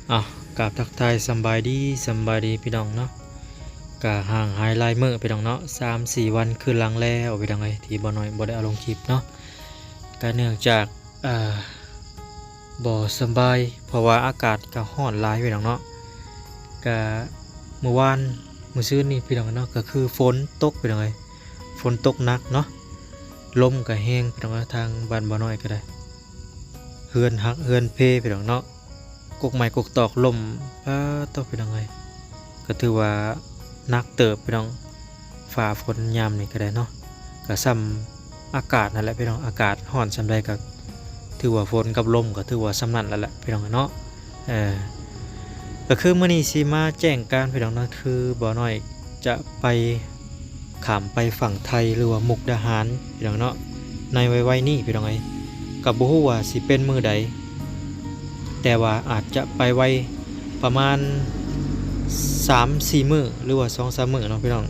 ເອົາ ກາບທັກທາຍສຳບາຍດີ ສຳບາຍດີພີ່ນ້ອງເນາະ. ກະຫ່າງຫາຍຫຼາຍມື້ພີ່ນ້ອງເນາະ ສາມສີ່ວັນຄືນຫຼັງແລ້ວພີ່ນ້ອງເອີຍ ທີ່ບໍ່ນ້ອຍບໍ່ໄດ້ເອົາລົງຄລິບເນາະ. ກະເນື່ອງຈາກ ເອີ ບໍ່ສະບາຍ ເພາະວ່າອາກາດກະຮ້ອນຫຼາຍພີ່ນ້ອງເນາະ. ກະມື້ວານມື້ຊືນນີ້ພີ່ນ້ອງເນາະ ກະຄືຝົນຕົກພີ່ນ້ອງເອີຍ ຝົນຕົກໜັກເນາະ ລົມກະແຮງພີ່ນ້ອງເອີຍ. ທາງບ້ານບໍ່ນ້ອຍກະໄດ້ ເຮືອນຫັກເຮືອນເພພີ່ນ້ອງເນາະ ກົກໄມ້ກົກຕອກລົ້ມ ປາດໂທ້ພີ່ນ້ອງເອີຍ ກະຖືວ່າໜັກເຕີບພີ່ນ້ອງ. ຟ້າຝົນຍາມນີ້ກະໄດ້ເນາະ ກະສ່ຳອາກາດຫັ້ນແຫຼະພີ່ນ້ອງ ອາກາດຮ້ອນສ່ຳໃດກະຖືວ່າຝົນກັບລົມກະຖືວ່າສ່ຳນັ້ນແລ້ວແຫຼະພີ່ນ້ອງເນາະ. ເອີ ກະຄືມື້ນີ້ຊິມາແຈ້ງການພີ່ນ້ອງເນາະ ຄືບໍ່ນ້ອຍຈະໄປ ຂ້າມໄປຝັ່ງໄທ ຫຼືວ່າມຸກດາຫານພີ່ນ້ອງເນາະ ໃນໄວໆນີ້ພີ່ນ້ອງເອີຍ. ກະບໍ່ຮູ້ວ່າຊິເປັນມື້ໃດ ແຕ່ວ່າອາດຈະໄປໄວປະມານສາມສີ່ມື້ ຫຼືວ່າສອງສາມມື້ເນາະພີ່ນ້ອງ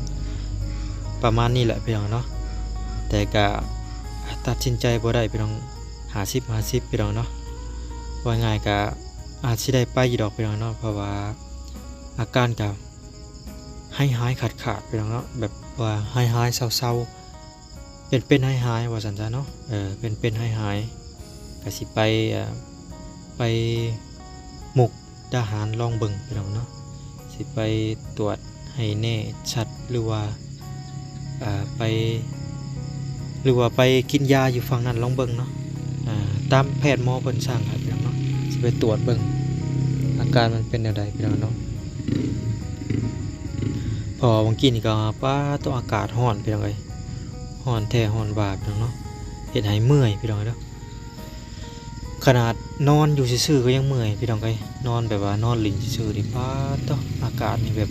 ປະມານນີ້ແຫຼະພີ່ນ້ອງເນາະ. ແຕ່ກະຕັດສິນໃຈບໍ່ໄດ້ພີ່ນ້ອງ ຫ້າສິບຫ້າສິບພີ່ນ້ອງເນາະ. ເວົ້າງ່າຍກະອາດຊິໄດ້ໄປຢູ່ດອກພີ່ນ້ອງເນາະ ເພາະວ່າອາການກະ ຫາຍໆຂາດໆ ພີ່ນ້ອງເນາະ ແບບວ່າຫາຍໆເຊົາໆ ເປັນໆຫາຍໆ ວ່າຊັ້ນຊະເນາະ. ເອີ ເປັນໆຫາຍໆ ກະຊິໄປ ເອີ ໄປມຸກດາຫານລອງເບິ່ງພີ່ນ້ອງເນາະ ຊິໄປຕວດໃຫ້ແນ່ຊັດ ຫຼືວ່າ ເອີ ໄປ ຫຼືວ່າໄປກິນຢາຢູ່ຝັ່ງນັ້ນລອງເບິ່ງເນາະ. ເອີ ຕາມແພດໝໍເພິ່ນສັ່ງໃຫ້ພີ່ນ້ອງເນາະ ຊິໄປຕວດເບິ່ງອາການມັນເປັນແນວໃດພີ່ນ້ອງເນາະ. ເພາະວ່າຫວ່າງກີ້ນີ້ກະ ປາດໂທ້ ອາກາດຮ້ອນພີ່ນ້ອງເອີຍ ຮ້ອນແທ້ຮ້ອນວ່າພີ່ນ້ອງເນາະ ເຮັດໃຫ້ເມື່ອຍພີ່ນ້ອງເອີຍເດີ. ຂະໜາດນອນຢູ່ຊື່ໆກະຍັງເມື່ອຍພີ່ນ້ອງເອີຍ ນອນແບບວ່ານອນຫຼິ້ນຊື່ໆນີ້ ປາດໂທ້ ອາກາດນີ້ແບບ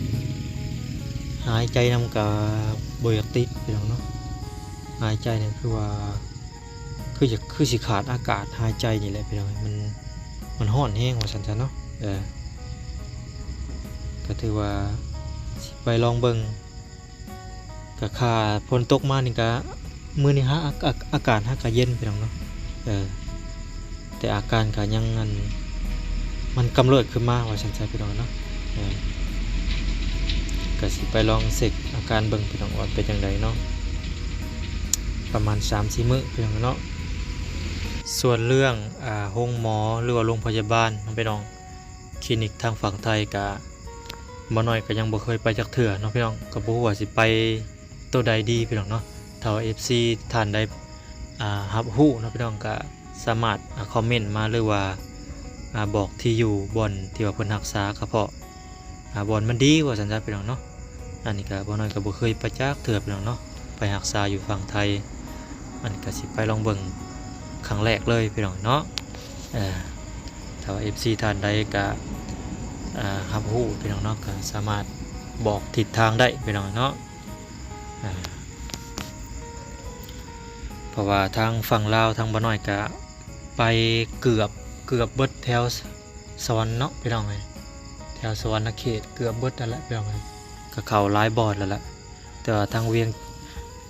ຫາຍໃຈນຳກະບໍ່ຢາກຕິດພີ່ນ້ອງເນາະ. ຫາຍໃຈນີ້ຄືວ່າ ຄືຢາກ ຄືຊິຂາດອາກາດຫາຍໃຈນີ້ແຫຼະພີ່ນ້ອງ ມັນ ມັນຮ້ອນແຮງວ່າຊັ້ນຊະເນາະ. ເອີ ກະຖືວ່າຊິໄປລອງເບິ່ງ ກະຄ່າຝົນຕົກມານີ້ກະ ມື້ນີ້ຫາ ອາ ອາ ອາກາດຫາກະເຢັນພີ່ນ້ອງເນາະ. ເອີ ແຕ່ອາການກະຍັງ ອັນ ມັນກຳເລີດຂຶ້ນມາວ່າຊັ້ນຊະພີ່ນ້ອງເນາະ. ເອີ ກະຊິໄປລອງເຊັກອາການເບິ່ງພີ່ນ້ອງວ່າເປັນຈັ່ງໃດເນາະ ປະມານສາມສີ່ມື້ພີ່ນ້ອງເນາະ. ສ່ວນເລື່ອງ ອາ ໂຮງໝໍ ຫຼືວ່າໂຮງພະຍາບານເນາະພີ່ນ້ອງ ຄລີນິກທາງຝັ່ງໄທກະ ບໍ່ນ້ອຍກະຍັງບໍ່ເຄີຍໄປຈັກເທື່ອເນາະພີ່ນ້ອງ ກະບໍ່ຮູ້ວ່າຊິໄປໂຕໃດດີພີ່ນ້ອງເນາະ. ຖ້າວ່າເອັຟຊີທ່ານໃດ ອາ ຮັບຮູ້ເນາະພີ່ນ້ອງ ກະສາມາດ ອາ ຄອມເມັນມາ ຫຼືວ່າ ອາ ບອກທີ່ຢູ່ບ່ອນທີ່ວ່າເພິ່ນຮັກສາກະເພາະ ອາ ບ່ອນມັນດີວ່າຊັ້ນຊະພີ່ນ້ອງເນາະ. ອັນນີ້ກະບໍ່ນ້ອຍກະບໍ່ເຄີຍໄປຈັກເທື່ອພີ່ນ້ອງເນາະ ໄປຮັກສາຢູ່ຝັ່ງໄທ ອັນນີ້ກະຊິໄປລອງເບິ່ງຄັ້ງແລກເລີຍພີ່ນ້ອງເນາະ. ເອີ ຖ້າວ່າເອັຟຊີທ່ານໃດກະ ອາ ຮັບຮູ້ພີ່ນ້ອງເນາະ ກະສາມາດບອກທິດທາງໄດ້ພີ່ນ້ອງເນາະ. ເອີ ເພາະວ່າທາງຝັ່ງລາວ ທາງບໍ່ນ້ອຍກະໄປເກືອບ ເກືອບເບິດແຖວສະຫວັນເນາະພີ່ນ້ອງເອີຍ ແຖວສະຫວັນນະເຂດເກືອບເບິດຫັ້ນແຫຼະພີ່ນ້ອງເອີຍ ກະເຂົ້າຫຼາຍບ່ອນແລ້ວແຫຼະ. ແຕ່ວ່າທາງວຽງ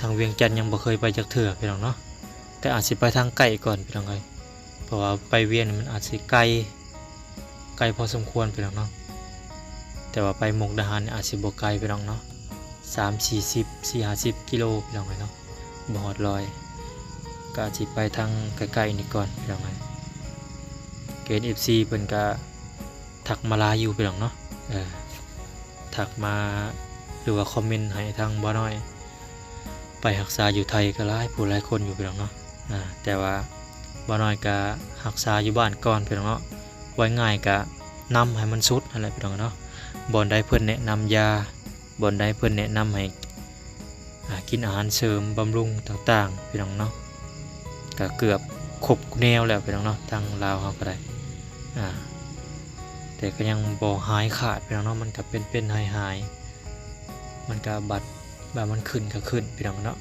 ທາງວຽງຈັນຍັງບໍ່ເຄີຍໄປຈັກເທື່ອພີ່ນ້ອງເນາະ ແຕ່ອາດຊິໄປທາງໃກ້ກ່ອນພີ່ນ້ອງເອີຍ ເພາະວ່າໄປວຽງນີ້ມັນອາດຊິໄກ ໄກພໍສົມຄວນພີ່ນ້ອງເນາະ. ແຕ່ວ່າໄປມຸກດາຫານນີ້ອາດຊິບໍ່ໄກພີ່ນ້ອງເນາະ ສາມສີ່ສິບ ສີ່ຫ້າສິບກິໂລພີ່ນ້ອງເອີຍເນາະ ບໍ່ຮອດຮ້ອຍ ກະອາດຊິໄປທາງໃກ້ໆນີ້ກ່ອນພີ່ນ້ອງເອີຍ. ກະເຫັນເອັຟຊີເພິ່ນກະທັກມາຫຼາຍຢູ່ພີ່ນ້ອງເນາະ ເອີ ທັກມາ ຫຼືວ່າຄອມເມັນໃຫ້ທາງບ່າວນ້ອຍ ໄປຮັກສາຢູ່ໄທກະຫຼາຍຜູ້ຫຼາຍຄົນຢູ່ພີ່ນ້ອງເນາະ. ອາ ແຕ່ວ່າບ່າວນ້ອຍກະຮັກສາຢູ່ບ້ານກ່ອນພີ່ນ້ອງເນາະ ເວົ້າງ່າຍກະນຳໃຫ້ມັນສຸດຫັ້ນແຫຼະພີ່ນ້ອງເນາະ. ບ່ອນໃດເພິ່ນແນະນຳຢາ ບ່ອນໃດເພິ່ນແນະນຳໃຫ້ ອາ ກິນອາຫານເສີມບຳລຸງຕ່າງໆພີ່ນ້ອງເນາະ ກະເກືອບຄົບແນວແລ້ວພີ່ນ້ອງເນາະ ທາງລາວເຮົາກະໄດ້. ອາ ແຕ່ກະຍັງບໍ່ຫາຍຂາດພີ່ນ້ອງເນາະ ມັນກະເປັນໆຫາຍໆ ມັນກະບາດ ບາດມັນຂຶ້ນກະຂຶ້ນພີ່ນ້ອງເນາະ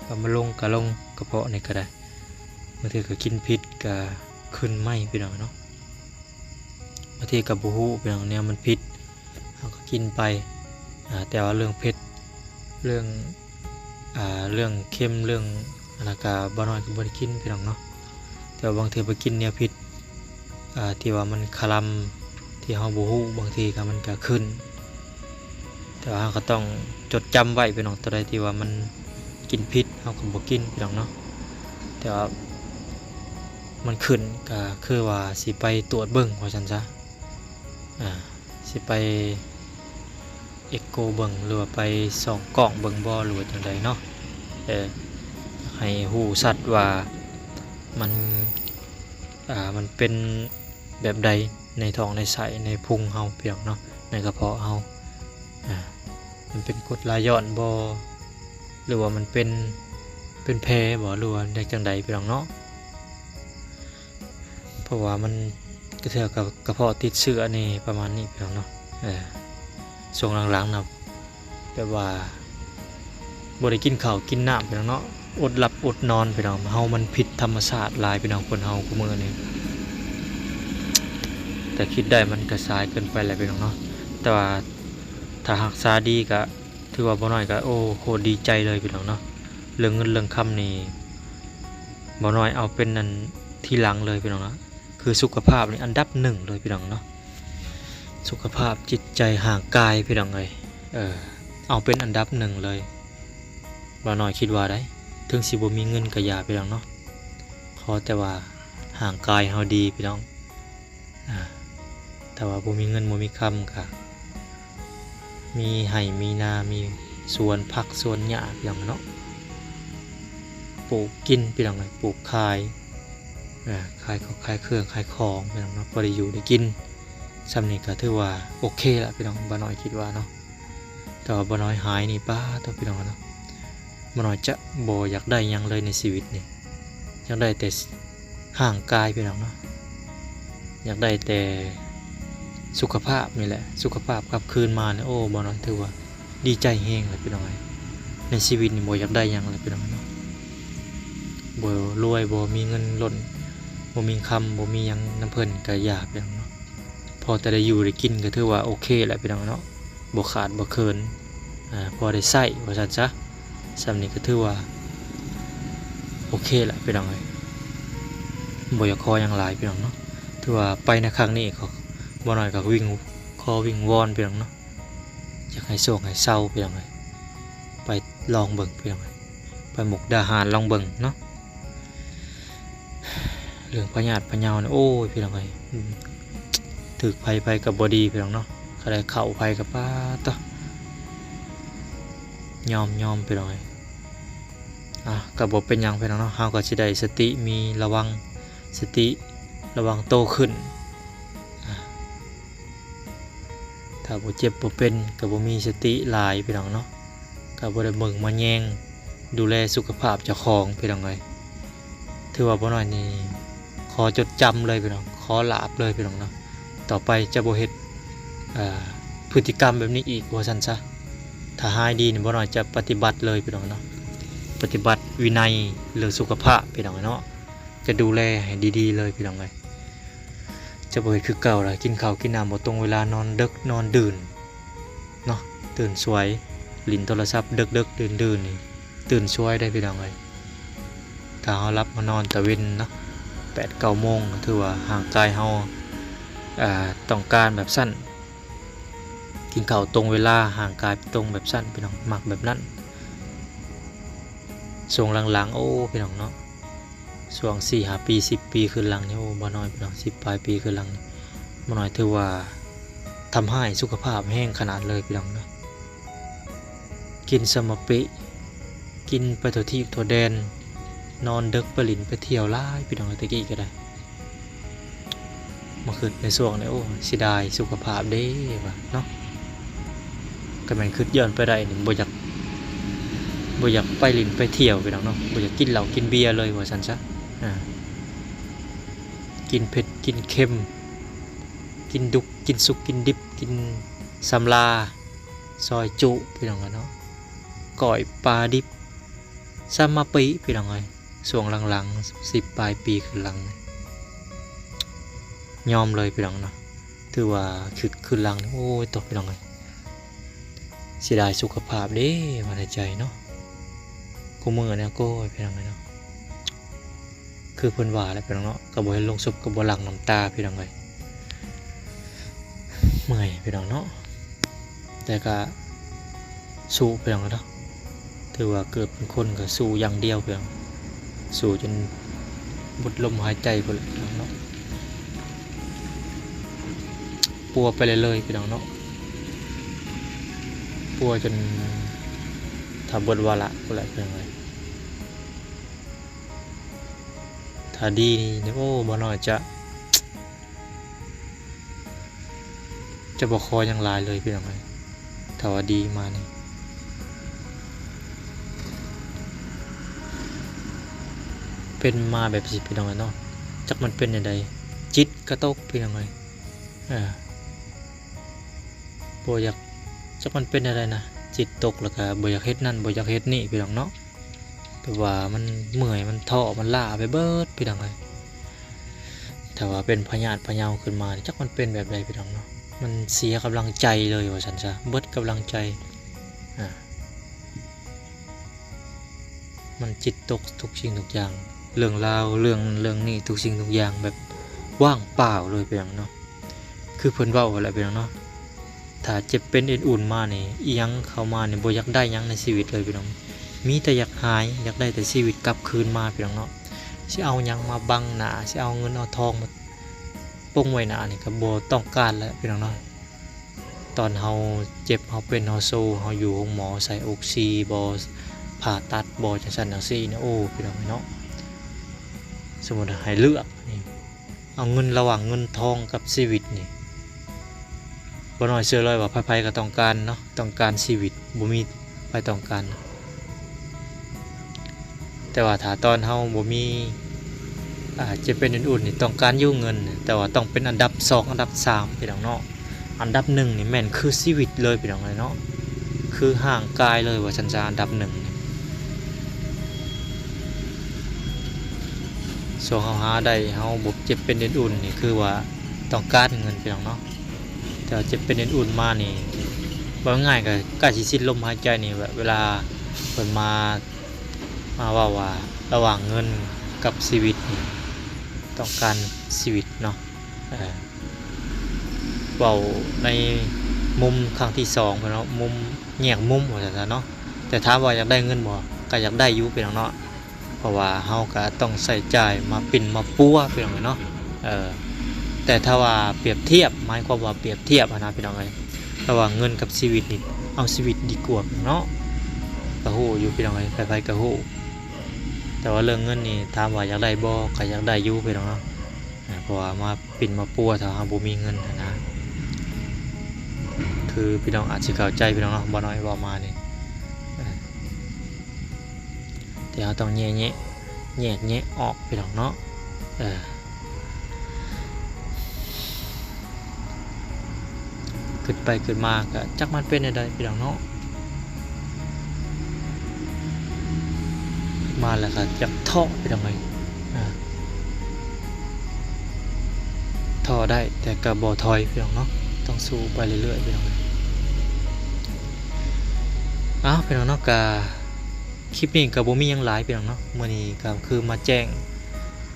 ບາດມັນລົງກະລົງ ກະເພາະນີ້ກະໄດ້ ບາງເທື່ອກະກິນຜິດກະຂຶ້ນໃໝ່ພີ່ນ້ອງເນາະ. ບາງທີກະບໍ່ຮູ້ພີ່ນ້ອງ ແນວມັນຜິດ ເຮົາກະກິນໄປ. ອາ ແຕ່ວ່າເລື່ອງເຜັດ ເລື່ອງ ອາ ເລື່ອງເຄັມ ເລື່ອງອັນນັ້ນກະ ບ່າວນ້ອຍກະບໍ່ໄດ້ກິນພີ່ນ້ອງເນາະ. ແຕ່ວ່າບາງເທື່ອໄປກິນແນວຜິດ ອາ ທີ່ວ່າມັນຄະລຳ ທີ່ເຮົາບໍ່ຮູ້ ບາງທີກໍມັນກໍຂຶ້ນ ແຕ່ວ່າເຮົາກໍຕ້ອງຈົດຈຳໄວ້ພີ່ນ້ອງ ຕົວໃດທີ່ວ່າມັນກິນຜິດ ເຮົາກໍບໍ່ກິນພີ່ນ້ອງເນາະ ແຕ່ວ່າມັນຂຶ້ນກໍຄືວ່າຊິໄປຕວດເບິ່ງວ່າຊັ້ນຊະ ອາ ຊິໄປເອັກໂກເບິ່ງ ຫຼືວ່າໄປສ່ອງກ້ອງເບິ່ງບໍ່ ຫຼືວ່າຈັ່ງໃດເນາະ ເອີ ໃຫ້ຮູ້ຊັດວ່າມັນ ອ່າ ມັນເປັນແບບໃດໃນທ້ອງໃນໄສ້ໃນພຸງເຮົາພີ່ນ້ອງເນາະ ໃນກະເພາະເຮົາ ອ່າ ມັນເປັນກົດຫຼາຍຍ້ອນບໍ່ ຫຼືວ່າມັນເປັນ ເປັນແຜບໍ່ ຫຼືວ່າຈັ່ງໃດພີ່ນ້ອງເນາະ ເພາະວ່າມັນ ກະເທື່ອກະ ກະເພາະຕິດເຊື້ອນີ້ ປະມານນີ້ພີ່ນ້ອງເນາະ ເອີ ຊ່ວງຫຼັງໆນະ ແບບວ່າບໍ່ໄດ້ກິນເຂົ້າກິນນ້ຳພີ່ນ້ອງເນາະ ອົດຫຼັບອົດນອນພີ່ນ້ອງ ເຮົາມັນຜິດທຳມະຊາດຫຼາຍພີ່ນ້ອງ ຄົນເຮົາຄູ່ມື້ນີ້ ແຕ່ຄິດໄດ້ມັນກະສາຍເກີນໄປແລ້ວພີ່ນ້ອງເນາະ ແຕ່ວ່າຖ້າຮັກສາດີກະຖືວ່າບໍ່ນ້ອຍກະ ໂອ້ ໂຄດດີໃຈເລີຍພີ່ນ້ອງເນາະ ເລື່ອງເງິນເລື່ອງຄຳນີ້ບໍ່ນ້ອຍເອົາເປັນອັນທີຫຼັງເລີຍພີ່ນ້ອງເນາະ ຄືສຸຂະພາບນີ້ອັນດັບໜຶ່ງເລີຍພີ່ນ້ອງເນາະ ສຸຂະພາບຈິດໃຈຮ່າງກາຍພີ່ນ້ອງເອີຍ ເອີ ເອົາເປັນອັນດັບໜຶ່ງເລີຍ ບ່າວນ້ອຍຄິດວ່າໄດ໋ ເຖິງຊິບໍ່ມີເງິນກະຢ່າພີ່ນ້ອງເນາະ ຂໍແຕ່ວ່າຮ່າງກາຍເຮົາດີພີ່ນ້ອງ ອາ ຖ້າວ່າບໍ່ມີເງິນບໍ່ມີຄຳກະ ມີໄຮ່ມີນາ ມີສວນຜັກສວນຫຍ້າພີ່ນ້ອງເນາະ ປູກກິນພີ່ນ້ອງເອີຍ ປູກຂາຍ ເອີ ຂາຍເຂົ້າຂາຍເຄື່ອງຂາຍຂອງພີ່ນ້ອງເນາະ ພໍໄດ້ຢູ່ໄດ້ກິນ ສ່ຳນີ້ກະຖືວ່າໂອເຄລະພີ່ນ້ອງ ບ່າວນ້ອຍຄິດວ່າເນາະ ແຕ່ວ່າບ່າວນ້ອຍຫາຍນີ້ ປາດໂທ້ພີ່ນ້ອງເນາະ ບ່າວນ້ອຍຈະບໍ່ຢາກໄດ້ຫຍັງເລີຍໃນຊີວິດນີ້ ຢາກໄດ້ແຕ່ຮ່າງກາຍພີ່ນ້ອງເນາະ ຢາກໄດ້ແຕ່ສຸຂະພາບນີ້ແຫຼະ ສຸຂະພາບກັບຄືນມານີ້ ໂອ້ ບ່າວນ້ອຍຖືວ່າດີໃຈແຮງແຫຼະພີ່ນ້ອງເອີຍ ໃນຊີວິດນີ້ບໍ່ຢາກໄດ້ຫຍັງແລ້ວພີ່ນ້ອງເນາະ ບໍ່ລວຍ ບໍ່ມີເງິນລົ້ນ ບໍ່ມີຄຳ ບໍ່ມີຫຍັງນຳເພິ່ນກະຢ່າພີ່ນ້ອງເນາະ ພໍແຕ່ໄດ້ຢູ່ໄດ້ກິນກະຖືວ່າໂອເຄແຫຼະພີ່ນ້ອງເນາະ ບໍ່ຂາດບໍ່ເຂີນ ອາ ພໍໄດ້ໃຊ້ວ່າຊັ້ນຊະ ສ່ຳນີ້ກະຖືວ່າໂອເຄລະພີ່ນ້ອງເອີຍ ບໍ່ຢາກຂໍຫຍັງຫຼາຍພີ່ນ້ອງເນາະ ຖືວ່າໄປໃນຄັ້ງນີ້ ບ່າວນ້ອຍກະວິງ ຂໍວິງວອນພີ່ນ້ອງເນາະ ຢາກໃຫ້ໂຊກໃຫ້ເຊົາພີ່ນ້ອງເອີຍ ໄປລອງເບິ່ງພີ່ນ້ອງເອີຍ ໄປມຸກດາຫານລອງເບິ່ງເນາະ ເລື່ອງພະຍາດພະເຍົານີ້ ໂອ້ຍ ພີ່ນ້ອງເອີຍ ຖືກໃຜໃຜກະບໍ່ດີພີ່ນ້ອງເນາະ ຄັນໄດ້ເຂົ້າໃຜກະປາດໂທ້ ຍອມ ຍອມພີ່ນ້ອງເອີຍ ອາ ກະບໍ່ເປັນຫຍັງພີ່ນ້ອງເນາະ ເຮົາກະຊິໄດ້ສະຕິ ມີລະວັງ ສະຕິລະວັງໂຕຂຶ້ນ ອາ ຖ້າບໍ່ເຈັບບໍ່ເປັນກະບໍ່ມີສະຕິຫຼາຍພີ່ນ້ອງເນາະ ກະບໍ່ໄດ້ເບິ່ງມາແຍງ ດູແລສຸຂະພາບເຈົ້າຂອງພີ່ນ້ອງເອີຍ ຖືວ່າບ່າວນ້ອຍນີ້ຂໍຈົດຈຳເລີຍພີ່ນ້ອງ ຂໍລາບເລີຍພີ່ນ້ອງເນາະ ຕໍ່ໄປຈະບໍ່ເຮັດ ເອີ ພຶດຕິກຳແບບນີ້ອີກວ່າຊັ້ນຊະ ຖ້າຫາຍດີນີ້ ບ່າວນ້ອຍຈະປະຕິບັດເລີຍພີ່ນ້ອງເນາະ ປະຕິບັດວິໄນເລື່ອງສຸຂະພາບພີ່ນ້ອງເນາະ ຈະດູແລໃຫ້ດີໆເລີຍພີ່ນ້ອງເອີຍ ຈະບໍ່ເຮັດຄືເກົ່າລະ ກິນເຂົ້າກິນນ້ຳບໍ່ຕົງເວລາ ນອນເດິກນອນດື່ນເນາະ ຕື່ນສວຍ ຫຼິ້ນໂທລະສັບເດິກໆ ດື່ນໆນີ້ ຕື່ນສວຍໄດ໋ພີ່ນ້ອງເອີຍ ຖ້າເຮົາຫຼັບເຮົານອນຕາເວັນເນາະ ແປດເກົ້າໂມງ ກະຖືວ່າຮ່າງກາຍເຮົາ ອາ ຕ້ອງການແບບຊັ້ນ ກິນເຂົ້າຕົງເວລາ ຮ່າງກາຍຕົງແບບຊັ້ນພີ່ນ້ອງ ມັກແບບນັ້ນ ຊ່ວງຫຼັງໆ ໂອ້ ພີ່ນ້ອງເນາະ ຊ່ວງສີ່ຫ້າປີ ສິບປີຄືນຫຼັງນີ້ ໂອ້ ບ່າວນ້ອຍພີ່ນ້ອງ ສິບປາຍປີຄືນຫຼັງນີ້ ບ່າວນ້ອຍຖືວ່າທຳຮ້າຍສຸຂະພາບແຮງຂະໜາດເລີຍພີ່ນ້ອງເນາະ ກິນສະມະປິ ກິນໄປທົ່ວທີບທົ່ວແດນ ນອນເດິກ ໄປຫຼິ້ນໄປທ່ຽວຫຼາຍພີ່ນ້ອງ ແຕ່ກີ້ກະໄດ້ ມາຄິດໃນຊ່ວງນີ້ ໂອ້ ເສຍດາຍສຸຂະພາບເດ້ວ່າເນາະ ກະແມ່ນຄິດຍ້ອນໄປໄດ້ນີ້ ບໍ່ຢາກ ບໍ່ຢາກໄປຫຼິ້ນໄປທ່ຽວພີ່ນ້ອງເນາະ ບໍ່ຢາກກິນເຫຼົ້າກິນເບຍເລີຍວ່າຊັ້ນຊະ ອາ ກິນເຜັດກິນເຄັມ ກິນດຸກກິນສຸກກິນດິບ ກິນສຳລາ ຊອຍຈຸພີ່ນ້ອງເນາະ ກ້ອຍປາດິບ ສະມະປິພີ່ນ້ອງເອີຍ ຊ່ວງຫຼັງໆ ສິບປາຍປີຄືນຫຼັງ ຍອມເລີຍພີ່ນ້ອງເນາະ ຖືວ່າຄຶດຄືນຫຼັງ ໂອ້ຍ ໂທ້ ພີ່ນ້ອງເອີຍ ເສຍດາຍສຸຂະພາບເດ້ ວ່າໃນໃຈເນາະ ຄູ່ມື້ນີ້ ໂອ້ຍ ພີ່ນ້ອງເອີຍເນາະ ຄືເພິ່ນວ່າແຫຼະພີ່ນ້ອງເນາະ ກະບໍ່ເຫັນໂລງສົບກະບໍ່ຫຼັ່ງນ້ຳຕາພີ່ນ້ອງເອີຍ ເມື່ອຍພີ່ນ້ອງເນາະ ແຕ່ກະສູ້ພີ່ນ້ອງເນາະ. ຖືວ່າເກີດເປັນຄົນກະສູ້ຢ່າງດຽວພີ່ນ້ອງ ສູ້ຈົນໝົດລົມຫາຍໃຈພຸ້ນແຫຼະພີ່ນ້ອງເນາະ. ປົວໄປເລື້ອຍໆພີ່ນ້ອງເນາະ ປົວຈົນຖ້າເບິດວາລະພຸ້ນແຫຼະພີ່ນ້ອງເອີຍ. ຖ້າດີນີ້ ໂອ້ ບໍ່ນ້ອຍຈະ ຈະບໍ່ຂໍຫຍັງຫຼາຍເລີຍພີ່ນ້ອງເອີຍ. ຖ້າວ່າດີມານີ້ ເປັນມາແບບຊີ້ພີ່ນ້ອງເອີຍເນາະ ຈັກມັນເປັນແນວໃດ ຈິດກະຕົກພີ່ນ້ອງເອີຍ. ເອີ ບໍ່ຢາກ ຈັກມັນເປັນແນວໃດນະ ຈິດຕົກ ແລ້ວກະບໍ່ຢາກເຮັດນັ້ນ ບໍ່ຢາກເຮັດນີ້ພີ່ນ້ອງເນາະ. ແບບວ່າມັນເມື່ອຍ ມັນທໍ້ ມັນລ້າໄປເບິດພີ່ນ້ອງເອີຍ. ຖ້າວ່າເປັນພະຍາດພະເຍົາຂຶ້ນມານີ້ ຈັກມັນເປັນແບບໃດພີ່ນ້ອງເນາະ ມັນເສຍກຳລັງໃຈເລີຍວ່າຊັ້ນຊະ ເບິດກຳລັງໃຈ. ອາ ມັນຈິດຕົກທຸກສິ່ງທຸກຢ່າງ ເລື່ອງລາວ ເລື່ອງນັ້ນເລື່ອງນີ້ ທຸກສິ່ງທຸກຢ່າງແບບວ່າງເປົ່າເລີຍພີ່ນ້ອງເນາະ. ຄືເພິ່ນເວົ້າຫັ້ນແຫຼະພີ່ນ້ອງເນາະ ຖ້າເຈັບເປັນເອັນອຸ່ນມານີ້ ອີ່ຫຍັງເຂົ້າມານີ້ບໍ່ຢາກໄດ້ຫຍັງໃນຊີວິດເລີຍພີ່ນ້ອງ. ມີແຕ່ຢາກຫາຍ ຢາກໄດ້ແຕ່ຊີວິດກັບຄືນມາພີ່ນ້ອງເນາະ. ຊິເອົາຫຍັງມາບັງໜ້າ ຊິເອົາເງິນເອົາທອງມາປົງໄວ້ໜ້ານີ້ກະບໍ່ຕ້ອງການແລ້ວພີ່ນ້ອງເນາະ. ຕອນເຮົາເຈັບ ເຮົາເປັນ ເຮົາໂຊ ເຮົາຢູ່ໂຮງໝໍ ໃສ່ອົກຊີບໍ ຜ່າຕັດບໍ ຈັ່ງຊັ້ນຈັ່ງຊີ້ນີ້ ໂອ້ ພີ່ນ້ອງເອີຍເນາະ. ສົມມຸດໃຫ້ເລືອກນີ້ ເອົາເງິນ ລະຫວ່າງເງິນທອງກັບຊີວິດນີ້ ບໍ່ນ້ອຍເຊື່ອເລີຍວ່າໃຜໆກະຕ້ອງການເນາະ ຕ້ອງການຊີວິດ ບໍ່ມີໃຜຕ້ອງການ. ແຕ່ວ່າຖ້າຕອນເຮົາບໍ່ມີ ອາ ເຈັບເປັນເອັນອຸ່ນນີ້ ຕ້ອງການຢູ່ເງິນ ແຕ່ວ່າຕ້ອງເປັນອັນດັບສອງ ອັນດັບສາມພີ່ນ້ອງເນາະ. ອັນດັບໜຶ່ງນີ້ແມ່ນຄືຊີວິດເລີຍພີ່ນ້ອງເອີຍເນາະ ຄືຮ່າງກາຍເລີຍວ່າຊັ້ນຊະ ອັນດັບໜຶ່ງນີ້. ຊ່ວງເຮົາຫາໄດ້ ເຮົາບໍ່ເຈັບເປັນເອັນອຸ່ນນີ້ ຄືວ່າຕ້ອງການເງິນພີ່ນ້ອງເນາະ. ແຕ່ວ່າເຈັບເປັນເອັນອຸ່ນມານີ້ ເວົ້າງ່າຍໆ ກະໃກ້ຊິສິ້ນລົມຫາຍໃຈນີ້ ເວລາເພິ່ນມາ ມາເວົ້າວ່າລະຫວ່າງເງິນກັບຊີວິດນີ້ ຕ້ອງການຊີວິດເນາະ. ເອີ ເວົ້າໃນມຸມຄັ້ງທີສອງເນາະ ມຸມ ແຍກມຸມວ່າຊັ້ນຊະເນາະ. ແຕ່ຖາມວ່າຢາກໄດ້ເງິນບໍ່ ກະຢາກໄດ້ຢູ່ພີ່ນ້ອງເນາະ ເພາະວ່າເຮົາກະຕ້ອງໃຊ້ຈ່າຍມາປິ່ນມາປົວພີ່ນ້ອງເອີຍເນາະ. ເອີ ແຕ່ຖ້າວ່າປຽບທຽບ ໝາຍຄວາມວ່າປຽບທຽບຫັ້ນນະພີ່ນ້ອງເອີຍ ລະຫວ່າງເງິນກັບຊີວິດນີ້ ເອົາຊີວິດດີກວ່າເນາະ. ກະຮູ້ຢູ່ພີ່ນ້ອງເອີຍ ໃຜໆກະຮູ້. ແຕ່ວ່າເລື່ອງເງິນນີ້ ຖາມວ່າຢາກໄດ້ບໍ່ ກະຢາກໄດ້ຢູ່ພີ່ນ້ອງເນາະ ເພາະວ່າມາປິ່ນມາປົວ ຖ້າເຮົາບໍ່ມີເງິນຫັ້ນນະ ຄືພີ່ນ້ອງອາດຊິເຂົ້າໃຈພີ່ນ້ອງເນາະ ບໍ່ນ້ອຍເວົ້າມານີ້. ເອີ ແຕ່ເຮົາຕ້ອງແຍກແຍະ ແຍກແຍະອອກພີ່ນ້ອງເນາະ. ເອີ ຄິດໄປຄິດມາກະຈັກມັນເປັນແນວໃດພີ່ນ້ອງເນາະ. ມາແລ້ວກະຢາກທໍ້ພີ່ນ້ອງເອີຍ ອາ ທໍ້ໄດ້ ແຕ່ກະບໍ່ຖອຍພີ່ນ້ອງເນາະ ຕ້ອງສູ້ໄປເລື້ອຍໆພີ່ນ້ອງເອີຍ. ເອົ້າ ພີ່ນ້ອງເນາະ ກະ ຄລິບນີ້ກະບໍ່ມີຫຍັງຫຼາຍພີ່ນ້ອງເນາະ ມື້ນີ້ກະຄືມາແຈ້ງ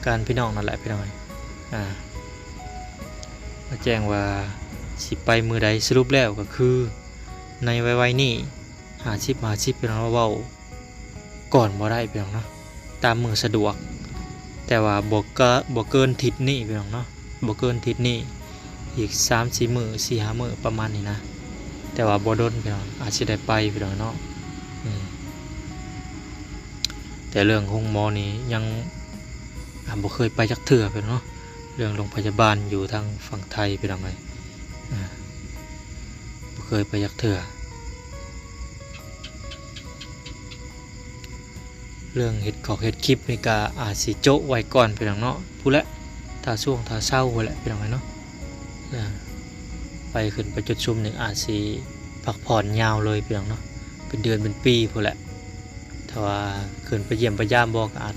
ການພີ່ນ້ອງນັ້ນແຫຼະພີ່ນ້ອງເອີຍ ອາ ມາແຈ້ງວ່າຊິໄປມື້ໃດ ສະຫຼຸບແລ້ວກະຄືໃນໄວໆນີ້ ຫ້າສິບ ຫ້າສິບ ພີ່ນ້ອງເນາະ ເວົ້າກ່ອນບໍ່ໄດ້ພີ່ນ້ອງເນາະ ຕາມມື້ສະດວກ ແຕ່ວ່າບໍ່ກະ ບໍ່ເກີນທິດນີ້ພີ່ນ້ອງເນາະ ບໍ່ເກີນທິດນີ້ ອີກສາມສີ່ມື້ ສີ່ຫ້າມື້ປະມານນີ້ນະ. ແຕ່ວ່າບໍ່ດົນພີ່ນ້ອງ ອາດຊິໄດ້ໄປພີ່ນ້ອງເນາະ. ອືມ ແຕ່ເລື່ອງໂຮງໝໍນີ້ຍັງ ອາ ບໍ່ເຄີຍໄປຈັກເທື່ອພີ່ນ້ອງເນາະ ເລື່ອງໂຮງພະຍາບານຢູ່ທາງຝັ່ງໄທພີ່ນ້ອງເອີຍ ອາ ບໍ່ເຄີຍໄປຈັກເທື່ອ. ເລື່ອງເຮັດຂອກເຮັດຄລິບນີ້ກະອາດຊິໂຈະໄວ້ກ່ອນພີ່ນ້ອງເນາະ ພຸ້ນແຫຼະ ຖ້າຊ່ວງຖ້າເຊົາພຸ້ນແຫຼະພີ່ນ້ອງເອີຍເນາະ. ໄປຂຶ້ນໄປຈຸດຊຸມນີ້ອາດຊິພັກຜ່ອນຍາວເລີຍພີ່ນ້ອງເນາະ ເປັນເດືອນເປັນປີພຸ້ນແຫຼະ. ຖ້າວ່າຂຶ້ນໄປຢ້ຽມໄປຢາມບໍ່ ກະອາດ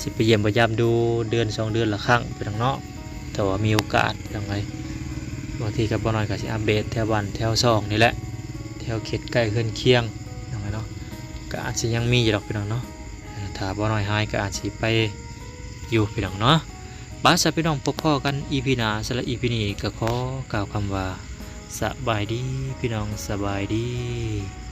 ຊິໄປຢ້ຽມໄປຢາມດູ ເດືອນສອງເດືອນລະຄັ້ງພີ່ນ້ອງເນາະ ຖ້າວ່າມີໂອກາດພີ່ນ້ອງເອີຍ. ບາງທີກະບໍ່ນ້ອຍກະຊິອັບເດດແຖວບ້ານແຖວຊ່ອງນີ້ແຫຼະ ແຖວເຂດໃກ້ເຮືອນຄຽງພີ່ນ້ອງເນາະ ກະອາດຊິຍັງມີຢູ່ດອກພີ່ນ້ອງເນາະ. ຖ້າບໍ່ນ້ອຍຫາຍກະອາດຊິໄປຢູ່ພີ່ນ້ອງເນາະ. ບາດຊະພີ່ນ້ອງ ພົບພໍ້ກັນອີພີໜ້າ ສຳລັບອີພີນີ້ກະຂໍກ່າວຄຳວ່າ ສະບາຍດີພີ່ນ້ອງ ສະບາຍດີ.